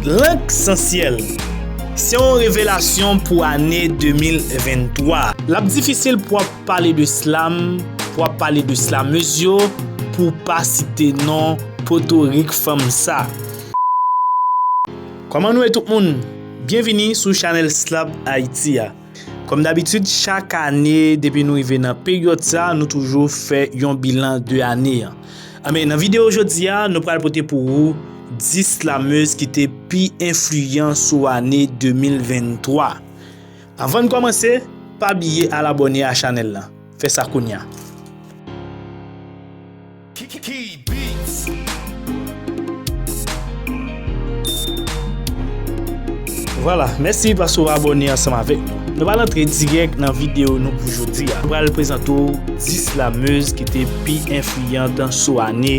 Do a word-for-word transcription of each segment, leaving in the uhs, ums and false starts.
Lank San Syèl se yon revelasyon pou ane de mil venntwa. L ap difisil pou w ap pale de slam, pou w ap pale de slamèz yo, pou w pa site non potorik fanm sa. Kòman nou ye tout moun? Byenvini sou chanèl Slap Ayiti a. Kòm dabitid, chak ane, depi nou rive nan peryòd sa, nou toujou fè yon bilan de ane an. Anben, nan videyo jodi a, nou pral pote pou ou dis slamèz ki te pi enfliyan sou ane de mil venntwa. Anvan n kòmanse, pa bliye al abòne a chanèl la. Fè sa kounye a. Vwala, mèsi paske w abòne ansanm avèk nou. Nou pral antre dirèk nan videyo nou pou jodi a. Nou pral prezante w dis slamèz ki te pi enfliyan sou ane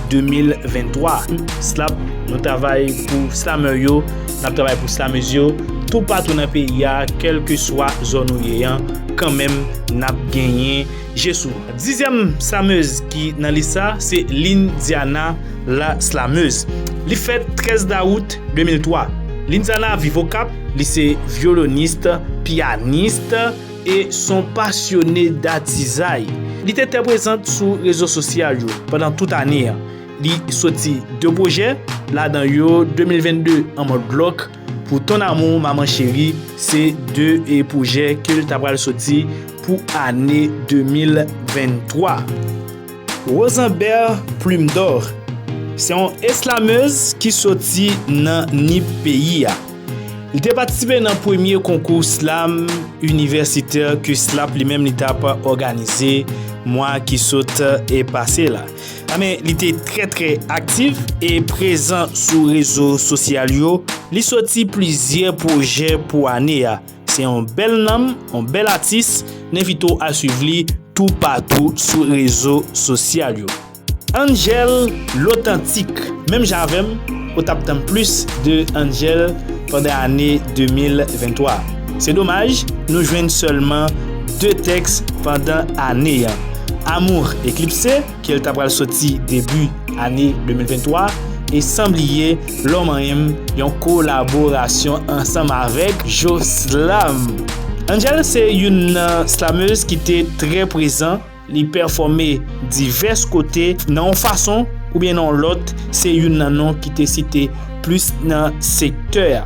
de mil venntwa. Slap, nou travay pou slamè yo, n ap travay pou slamèz yo, toupatou nan peyi a, kèlkeswa zòn ou ye an, kanmenm n ap genyen je sou ou. Dizyèm slamèz ki nan lis sa, se Lindiana la slamèz. Li fèt trèz dawout de mil twa. Lindiana viv Okap, li se vyolonis, pyanis, e s on pasyone datizay. Li te trè prezan sou rezo sosyal yo pandan tout ane an. Li soti de pwojè, ladan yo de mil vennde an mòd lòk, pou Ton Amour Maman Chérie, se de, e, pwojè ke l ta pral soti pou ane de mil venntwa. Rosanbert Plume d'Or, se yon slamèz ki soti nan Nip peyi a. Li te patisipe nan premye konkou slam inivèsitè ke Slap li menm li t ap òganize mwa ki sot e pase la. Anben, li te trè, trè aktif e prezan sou rezo sosyal yo. Li soti plizyè pwojè pou ane a. Se yon bèl nanm, yon bèl atis. N envite w al swiv li toupatou sou rezo sosyal yo. Angel Lotantik. Menm jan avè m, ou t ap tann plis de Angel pandan ane de mil venntwa. Se domaj, nou jwenn sèlman de tèks pandan ane an. Amour Eclipsé, ke l ta pral soti debi ane de mil venntwa, e san bliye Lòm Anyen M, yon kolaborasyon ansanm avèk Joslam. Angel se youn nan slamèz ki te trè prezan. Li pèfòme divès kote nan yon fason oubyen nan yon lòt, se youn nan non ki te site plis nan sektè a.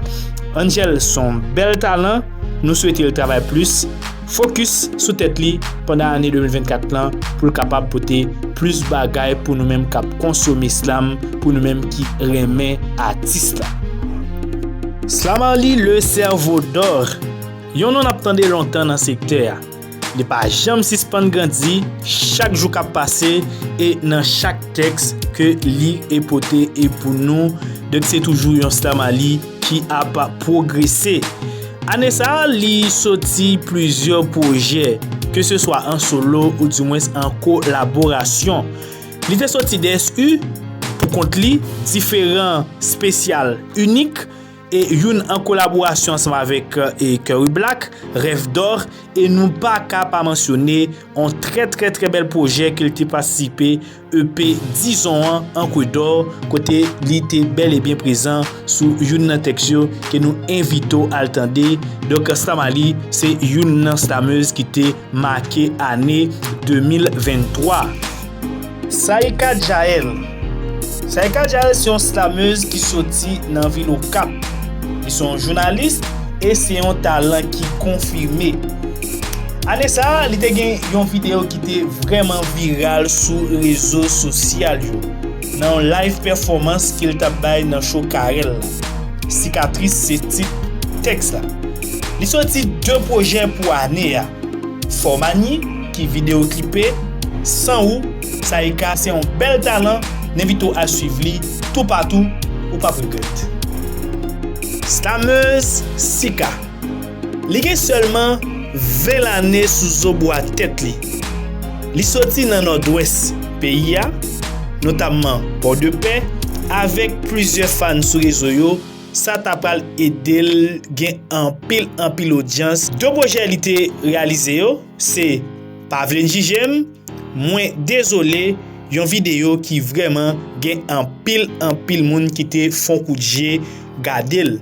Angel s on bèl talan, nou swete l travay plis, fokis sou tèt li pandan ane de mil vennkat lan pou l kapab pote plis bagay pou nou menm k ap konsome slam, pou nou menm ki renmen atis la. Slammarly Le Cerveau d'Or, yon non n ap tande lontan nan sektè a. Li pa janm sispann grandi, chak jou k ap pase, e nan chak tèks ke li e pote e pou nou, donk se toujou yon Slammarly ki ap pwogrese. Ane sa a, li soti plizyè pwojè, ke se swa an solo oudimwens an kolaborasyon. Li te soti D S U pou kont li, diferan, espesyal, inik, e youn an kolaborasyon ansanm avèk, e, Curry Black, Rêve d'Or, e nou pa ka pa mansyone yon trè, trè, trè bèl pwojè ke l te patisipe, E P Dizon an, Encre d'Or, kote li te bèl e byen prezan sou youn nan tèks yo ke nou envite w al tande. Donk, Slammarly se youn nan slamèz ki te make ane de mil venntwa. Saïka Jaël. Saïka Jaël se yon slamèz ki soti nan vil Okap. Li se yon jounalis e se yon talan ki konfime. Ane sa a, li te gen yon videyo ki te vrèman viral sou rezo sosyal yo, nan yon live pèfòmans ke l t ap bay nan show Carel la. Sikatris se tit tèks la. Li soti de pwojè pou ane a. Fò Mani, ki videyo klipe, San Ou, Saïka se yon bèl talan, n envite w al swiv li toupatou, ou p ap regrèt. Slamèz Sika. Li gen sèlman ven lane sou zo bwa tèt li. Li soti nan Nòdwès peyi a, notamman Pòdepè, avèk plizyè fan sou rezo yo, sa ta pral ede l gen anpil, anpil odyans. De pwojè li te reyalize yo, se Pa vle n jije m, Mwen dezole, yon videyo ki vrèman gen anpil, anpil moun ki te fè yon kout je gade l.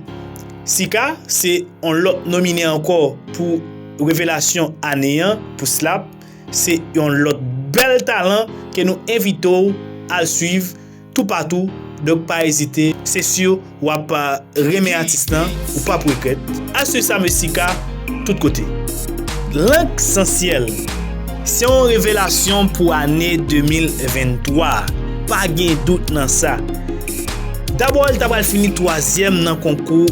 Sika se yon lòt nomine ankò pou revelasyon ane an pou Slap. Se yon lòt bèl talan ke nou envite w al swiv toupatou. Donk pa ezite, se si w ap, a, renmen atis lan, ou p ap regrèt. Al swiv Slameuxika tout kote. Lank Sansyèl se yon revelasyon pou ane de mil venntwa, pa gen dout nan sa. Dabò, li ta pral fini twazyèm nan konkou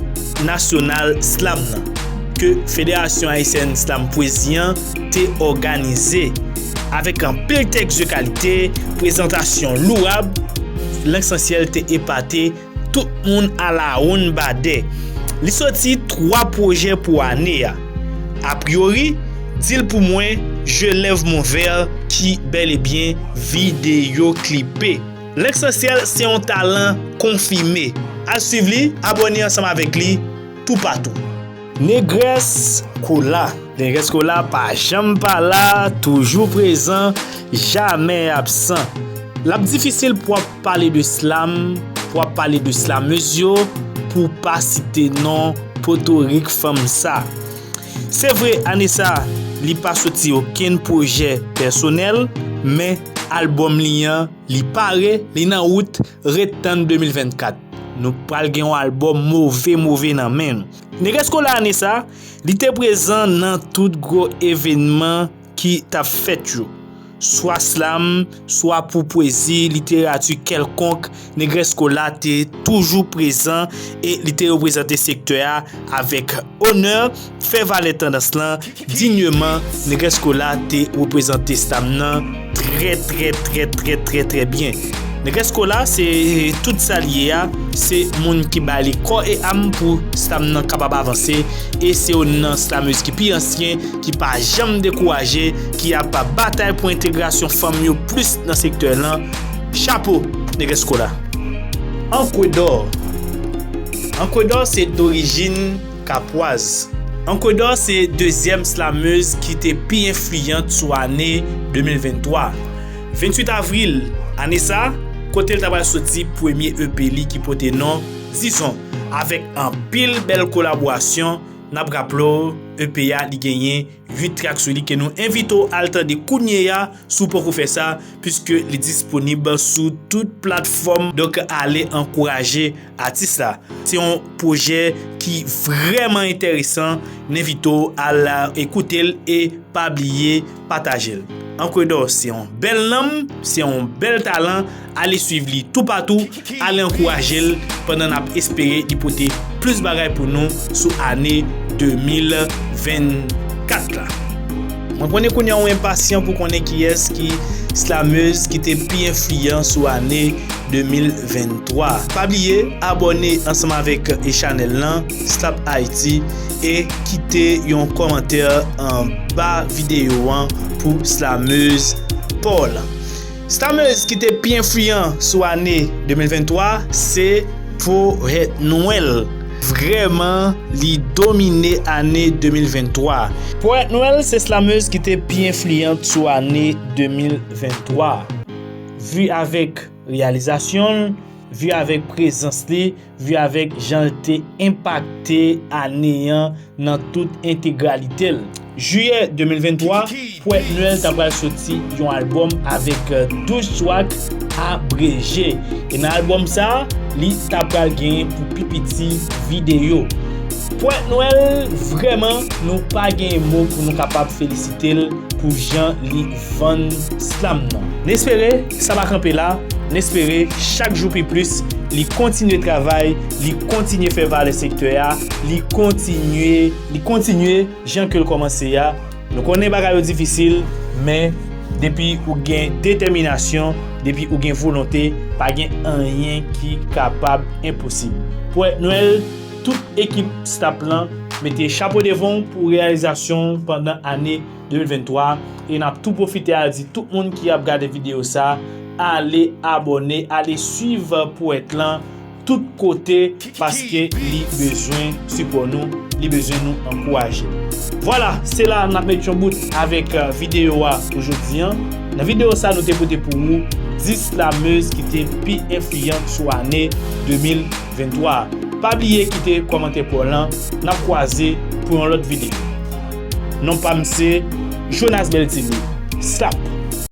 nasyonal slam nan, ke Federasyon Ayisyèn Slam Pwezi an te òganize, avèk anpil tèks de kalite, prezantasyon lourab. Lank Sansyèl te epate tout moun alawonnbadè. Li soti twa pwojè pou ane a. Apriyori, Di l pou mwen, Je lève mon verre, ki bèl e byen videyo klipe. Lank Sansyèl se yon talan konfime. Al swiv li, abòne ansanm avèk li toupatou. Negrès Kola. Negrès Kola pa janm pa la, toujou prezan, jamè absan. L ap difisil pou w ap pale de slam, pou w ap pale de slamez yo, pou w pa site non potorik fanm sa. Se vre, ane sa, li pa soti okenn pwojè pèsonèl, men albòm li an, li pare, li nan wout, ret tann de mil vennkat. Nou pral gen yon albòm move, move nan men nou. Negrès Kola ane sa, li te prezan nan tout gwo evènman ki t ap fèt yo. Swa slam, swa pou pwezi, literati kèlkonk, Negrès Kola te toujou prezan e li te reprezante sektè a avèk onè, fè valè tandans lan dinyèman. Negrès Kola te reprezante slam nan trè, trè, trè, trè, trè, trè byen. Negrès Kola, se tout sa l ye a, se moun ki ba li kò e am pou slam nan kapab avanse, e se youn nan slamez ki pi ansyen, ki pa janm dekouraje, ki ap batay pou entegrasyon fanm yo plis nan sektè lan. Chapo, Negrès Kola. Ankwe Dò. Ankwe Dò se dorijin Kapwaz. Ankwe Dò se dezyèm slamez ki te pi enfliyant sou ane de mil venntwa. Venntuit avril ane sa, kote l ta pral soti premye E P li ki pote non Dizon, avèk anpil bèl kolaborasyon. N ap raple w, E P a, li genyen uit trak sou li ke nou envite w al tande kounye a, si w poko fè sa, piske li disponib sou tout platfòm. Donk, ale ankouraje atis la. Se yon pwojè ki vrèman enteresan. N envite w al, e, koute l e pa bliye pataje l. Ankwe Dò se yon bèl nanm, se yon bèl talan. Ale swiv li toupatou, ale ankouraje l pandan n ap espere li pote plis bagay pou nou sou ane de mil vennkat la. Mwen konnen kounye a w enpasyan pou konnen kiyès ki slamez ki te pi enfliyan sou ane de mil venntwa. Pa bliye abòne ansanm avèk, e, chanèl lan, Slap Haiti, e kite yon kòmantè anba videyo an pou slamez pa w lan. Slamez ki te pi enfliyan sou ane de mil venntwa se Poète Noël. Vrèman, li domine ane de mil venntwa. Poète Noël se slamez ki te pi enfliyan sou ane de mil venntwa. Vi avèk reyalizasyon l, vi avèk prezans li, vi avèk jan l te enpakte ane an nan tout entegralite l. Jiyè de mil venntwa, Poète Noël ta pral soti yon albòm avèk, e, douz trak abreje. E nan albòm sa a, li ta pral genyen pou pi piti videyo. Poète Noël, vrèman, nou pa genyen mo pou nou kapab felisite l pou jan li vann slam nan. N espere sa pa kanpe la, n espere chak jou pi plis, li kontinye travay, li kontinye fè valè sektè a, li kontinye, li kontinye jan ke l kòmanse a. Nou konnen bagay yo difisil, men depi ou gen detèminasyon, depi ou gen volonte, pa gen anyen ki kapab enposib. Poète Noël, tout ekip Slap lan mete chapo devan w pou reyalizasyon w pandan ane de mil venntwa, e n ap tou pwofite al di tout moun ki ap gade videyo sa, ale abòne, ale swiv Poète lan tout kote, paske li bezwen sipò nou, li bezwen nou ankouraje. Vwala, se la n ap met yon bout avèk, e, videyo a pou jodi an. Nan videyo sa, nou te pote pou ou dis slamez ki te pi enfliyan sou ane de mil venntwa. Pa bliye kite kòmantè pa w lan, n ap kwaze pou yon lòt videyo. Non pa m se Jonas Beltini. Stop!